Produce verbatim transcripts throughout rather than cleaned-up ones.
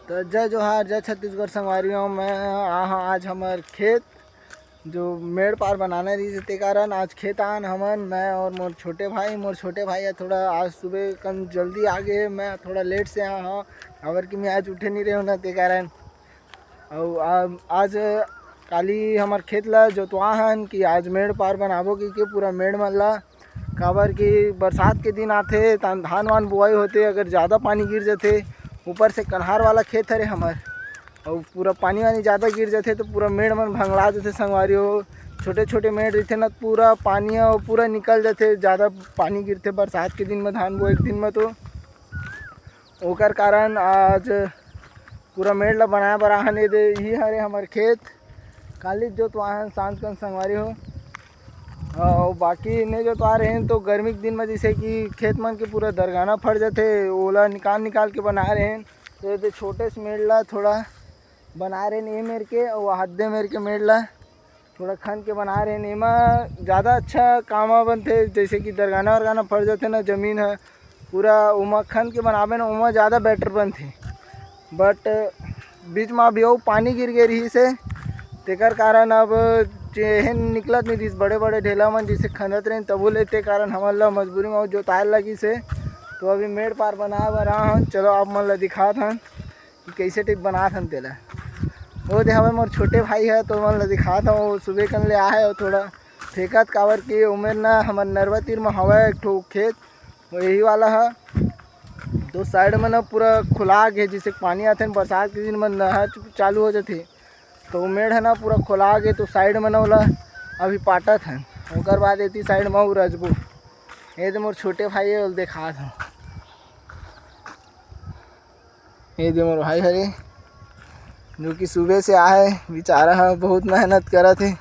तो जय जोहार, जय छत्तीसगढ़ संगवारी हो। मैं आ हूँ आज हमर खेत, जो मेड़ पार बनाना रहिस हे, ते कारण आज खेत आन हमन, मैं और मोर छोटे भाई। मोर छोटे भाई ह थोड़ा आज सुबह कन जल्दी आ गे, मैं थोड़ा लेट से आ हूँ, काबर कि मैं आज उठे नहीं रहे हूँ ना, ते कारण। अउ आ-, आज काली हमर खेत ला जोतवा हन कि आज मेड़ पार बनाबो कि के पूरा मेड़ मन ला, काबर कि बरसात के दिन आथे, त धान वान बुआई होथे, अगर ज़्यादा पानी गिर जथे, ऊपर से कन्हार वाला खेत हरे हमर, अउ पूरा पानी वानी ज़्यादा गिर जथे, तो पूरा मेड़ मन भंगड़ा जथे संगवारी हो। छोटे छोटे मेड़ रहिथे न, पूरा पानी ह पूरा निकल जथे, ज़्यादा पानी गिरथे बरसात के दिन में, धान बुआई के दिन में, तो ओकर कारण आज पूरा मेड़ ला बनाए बर आहन। ये दे, यही हरे हमर खेत, काली जोतवाहन सांझ कन संगवारी हो। अउ बाकी नहीं जोतवा रहे हैं तो गर्मी के दिन में जैसे कि खेत मन के पूरा दरगाना फट जाथे, ओला निकाल निकाल के बना रहे हैं। तो ये दे छोटे से मेड़ ला थोड़ा बना रहे हैं, ये मेर के, अउ हद्दे मेर के मेड़ ला थोड़ा खन के बना रहे हैं। एमा ज़्यादा अच्छा कामा बनथे, जैसे कि दरगाना वरगाना फट जाथे ना, जमीन ह पूरा ओमा खन के बनाबे ना, ओमा ज़्यादा बेटर बनथे। बट बीच में अभी अउ पानी गिर गे रहिस हे, तेकर कारण अब जेहन निकलत नहीं रहिस, बड़े बड़े ढेला मन जैसे खनत रहिन, तभो ले ते कारण हमन ला मजबूरी में अउ जोताए लगिस हे। तो अभी मेड़ पार बनाए बर आ हन, चलो आप मन ला दिखात हन कि कैसे टाइप बनात हन तेला। वो दे हवे मोर छोटे भाई है, तो मन ला दिखात हूँ, वो सुबह कन ले आए है, वो थोड़ा फेंकत, काबर के उमेर ना हमर नरवा तीर में हवे एक ठो खेत, वो यही वाला है। तो साइड में ना पूरा खुला गे, जैसे पानी आथे न बरसात के दिन में नहर चालू हो जाथे, तो मेड़ है ना पूरा खुला गे, तो साइड में ना ओला अभी पाटत है, ओकर बाद एती साइड में वो रजबो। ये दे मोर छोटे भाई है, ओला दिखात हूँ। ये दे मोर भाई हरे, जो कि सुबह से आए, बेचारा ह बहुत मेहनत करत हे।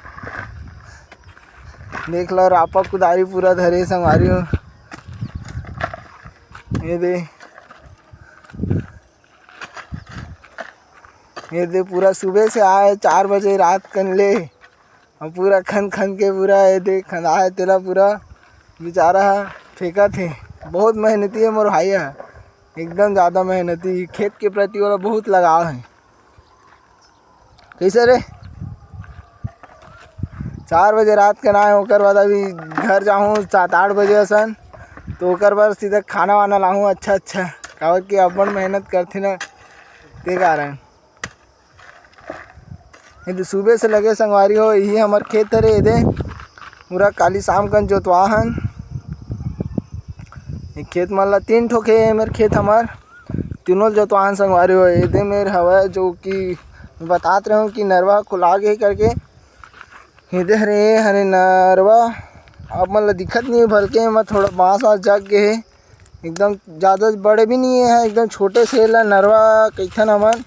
देख लो, रापा कुदारी पूरा धरे संगवारी हो। ये दे, ये दे पूरा सुबह से आए, चार बजे रात कन ले। अब पूरा खन खन के पूरा ये देख खंदा है तेला पूरा बेचारा ह फेंकत हे। बहुत मेहनती है मोर भाई ह, एकदम ज़्यादा मेहनती, खेत के प्रति ओला बहुत लगाव है। कैसे रे? चार बजे रात के ना आए, ओकर बाद अभी घर जाहूँ सात आठ बजे असन, तो ओकर बाद सीधा खाना वाना लाहूँ अच्छा अच्छा, काबर कि अपन मेहनत करथे ना, ते कारण। ये दे सुबह से लगे संगवारी हो, यही हमर खेत हरे। ये दे पूरा काली शाम कन जोतवा हन। ये खेत मन ला तीन ठो खे, ये मेर खेत हमर, तीनों ल जोतवा हन संगवारी हो। ये दे मेर हवय, जो कि बतात रहे हूँ कि नरवा खुला गे करके। ये दे हरे, हरे नरवा आप मन ला दिखत नहीं, बल्कि एमा थोड़ा बांस वास जग गे हे। एकदम ज़्यादा बड़े भी नहीं है, एकदम छोटे से ला नरवा कहिथन हमन।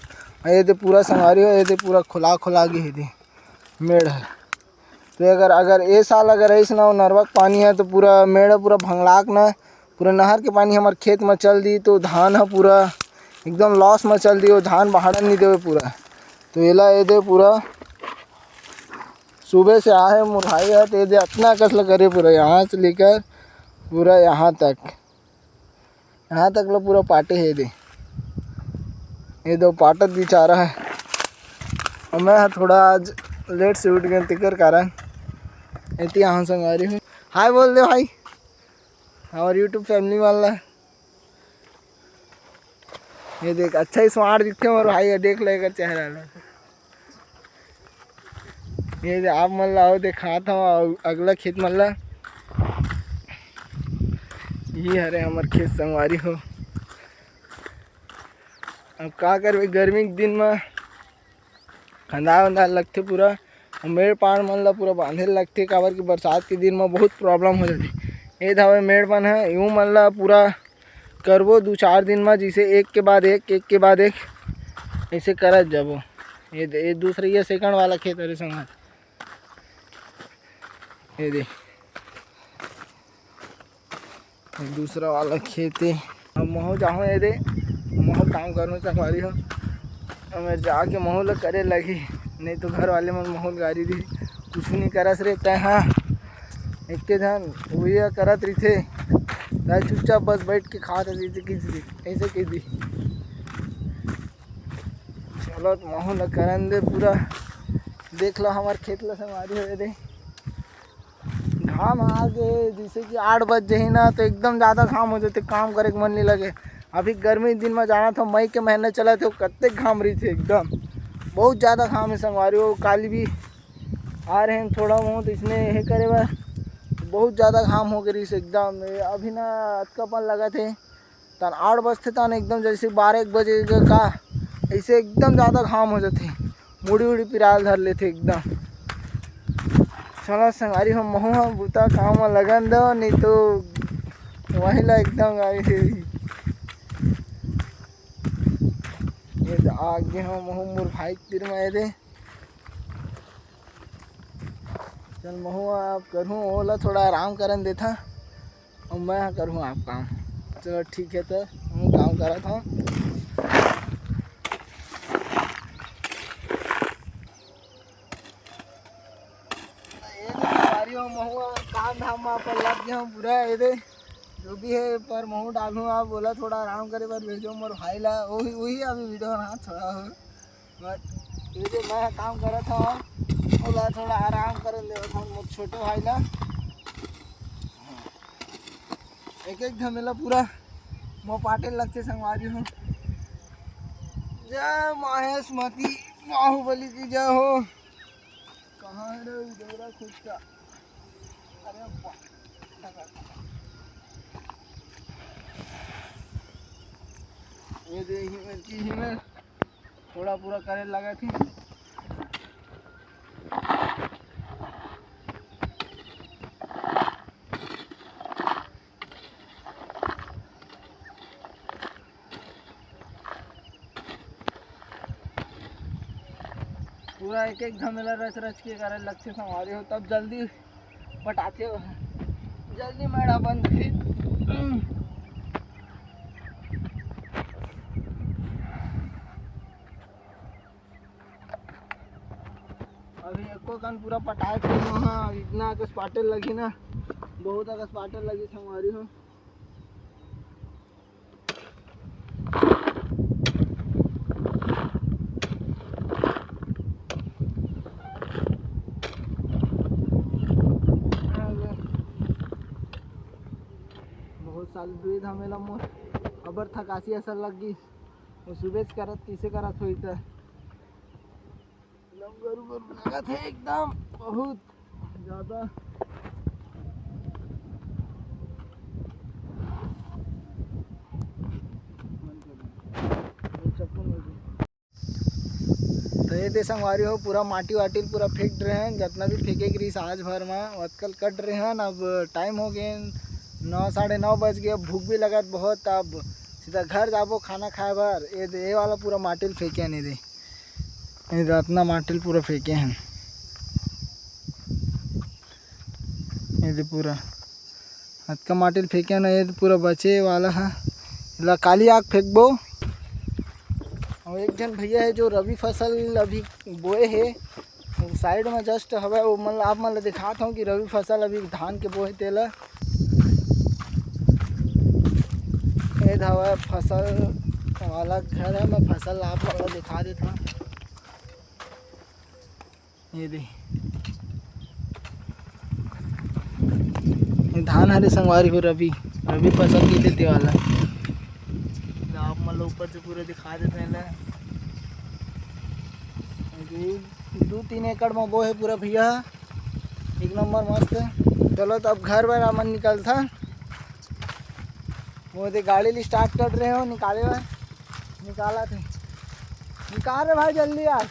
ये दे पूरा संगवारी हो, ये दे पूरा खुला खुला गे हे दे मेड़ है। तो अगर, अगर ए साल अगर ऐसे ना हो नरवा के पानी है, तो पूरा मेड़ पूरा भंगलाक ना, पूरा नहर के पानी हमर खेत में चल दी, तो धान ह पूरा एकदम लॉस में चल दी, वो धान बहाड़न नहीं देवे पूरा। तो एला ये दे पूरा सुबह से आहे मोर भाई है, तो ये दे अतना कस ल करे पूरा यहाँ से लेकर पूरा यहाँ तक, यहाँ तक लो पूरा पाटे हे दे। ये दो पाटत बेचारा है। और मैं ह थोड़ा आज लेट से उठ गए, तेकर कारण एती आहन संगवारी हो। हाय बोल दे भाई, हमारे YouTube फैमिली वाला। ये देख, अच्छा ही स्मार्ट दिखते मोर भाई, देख लो एकर चेहरा ला। ये दे, आप मन ला अउ दिखात हूँ अगला खेत मन ला। ये हरे हमर खेत संगवारी हो। अब का करबे, गर्मी के दिन में खंदा वंदा लगथे पूरा। मेड़ पाड़ मन ला पूरा बांधे लगथे, काबर कि बरसात के दिन में बहुत प्रॉब्लम हो जाथे। ये धावे मेड़ मन है, यूं मन ला पूरा करबो दू चार दिन में, जैसे एक के बाद एक, एक के बाद एक, ऐसे करत जाबो। ये दे, ये दूसरा, ये सेकंड वाला खेत हरे संगत। ये दे, ये दूसरा वाला खेत है। अब महू जाहूँ, ये दे, महू काम करूँ संगवारी हो। अब मैं जाके महू ला करे लगी, नहीं तो घर वाले मन महू गारी दी, कुछ नहीं करस रे तै। हाँ, एक के जन वही करत रहिथे, तै चुपचाप बस बैठ के खात रहिथे, किस ऐसे कह दी। चलो, महू ल करन दे पूरा। देख लो, हमर खेत ल संगवारी हो दे। घाम आ गे, जैसे कि आठ बज जाही ना, तो एकदम ज़्यादा घाम हो जाथे, काम करे के मन नहीं लगे। अभी गर्मी दिन में जाना था, मई के महीना चला थे, कत्ते घाम रही थे एकदम, बहुत ज़्यादा घाम है संगवारी हो। काली भी आ रहे हैं थोड़ा बहुत इसने ये करे बर, बहुत ज़्यादा घाम हो गई रही एकदम। अभी ना अतका पन लगा थे, तन आठ बजथे, तन एकदम जैसे बारह एक बजे का, ऐसे एकदम ज़्यादा घाम हो जाथे, मुड़ी उड़ी पिराल धर लेथे एकदम। चला संगवारी हो, महू ह बुता काम में लगन दो, नहीं तो वही ला एकदम गाड़ी से। ये तो आगे हम महू मोर भाई के तीर में दे। चल महू आप करहूँ, ओला थोड़ा आराम करन देथा। अउ मैं ह करहूँ आप काम। चलो ठीक है, तो हम काम करत हूँ। ये तो संगवारी हो, महू काम धाम में अपन लग गया हूँ पूरा। ये दे जो भी है, पर महू डालूँ, आप बोला थोड़ा आराम करे बर भेजो मोर भाई ला। वही वही अभी वीडियो बना थोड़ा हो, बट ये जो मैं काम करत हूँ, ओला थोड़ा आराम करे देवत हूँ मोर छोटे भाई ला। एक एक धमेला पूरा मोपाटे लगते संगवारी हो। जय महेश मती बाहुबली की जय हो। कहाँ है रे डोरा खुद का? अरे वाह। ये दे ही में, की ही में थोड़ा पूरा करे लगा थी। पूरा एक एक धमेला रच रच के करे लगथे संगवारी हो, तब जल्दी पटाथे हो। जल्दी मेड़ा बंद फिर। अभी एको कन पूरा पटाए के हाँ, इतना अकस पाटे लगी ना, बहुत अकस पाटे लगी संगवारी हो। बहुत साल दूध हमेला मोर अबर थकासी असर लग गई। वो सुबह से करत किसे करत होई त गरु गरु लगत है एकदम बहुत ज्यादा। तो ये दे संगवारी हो, पूरा माटी वाटी पूरा फेंक रहे हैं, जितना भी फेंके के रहीस आज भर में अतकल कट रहे हैं। अब टाइम हो गए नौ, साढ़े नौ बज गए, भूख भी लगत बहुत। अब सीधा घर जाबो खाना खाए बर। ये दे, ये वाला पूरा माटी ल फेंके नहीं दे, ये दे अतना माटी ल पूरा फेंके हैं। ये दे पूरा अतका माटी ल फेंके ना, ये तो पूरा बचे वाला है। एला काली आग फेंकबो। और एक जन भैया है जो रवि फसल अभी बोए है, वो साइड में जस्ट हवे, वो मन आप मन ल दिखात हूँ कि रवि फसल अभी धान के बोए तेला। ये हवे फसल वाला घर है, मैं फसल आप मन ल दिखा देता हूँ। ये दे, ये धान हरे संगवारी हो, रवि, रवि फसल की देते वाला। आप मन ल ऊपर से पूरा दिखा देते हैं ना। ये दो तीन एकड़ में बो है पूरा भैया, एक नंबर मस्त। चलो तो अब घर बर हमन निकलथन। वो दे गाड़ी ल स्टार्ट कर रहे हो निकाले बर, निकाला थे, निकाल रे भाई जल्दी यार।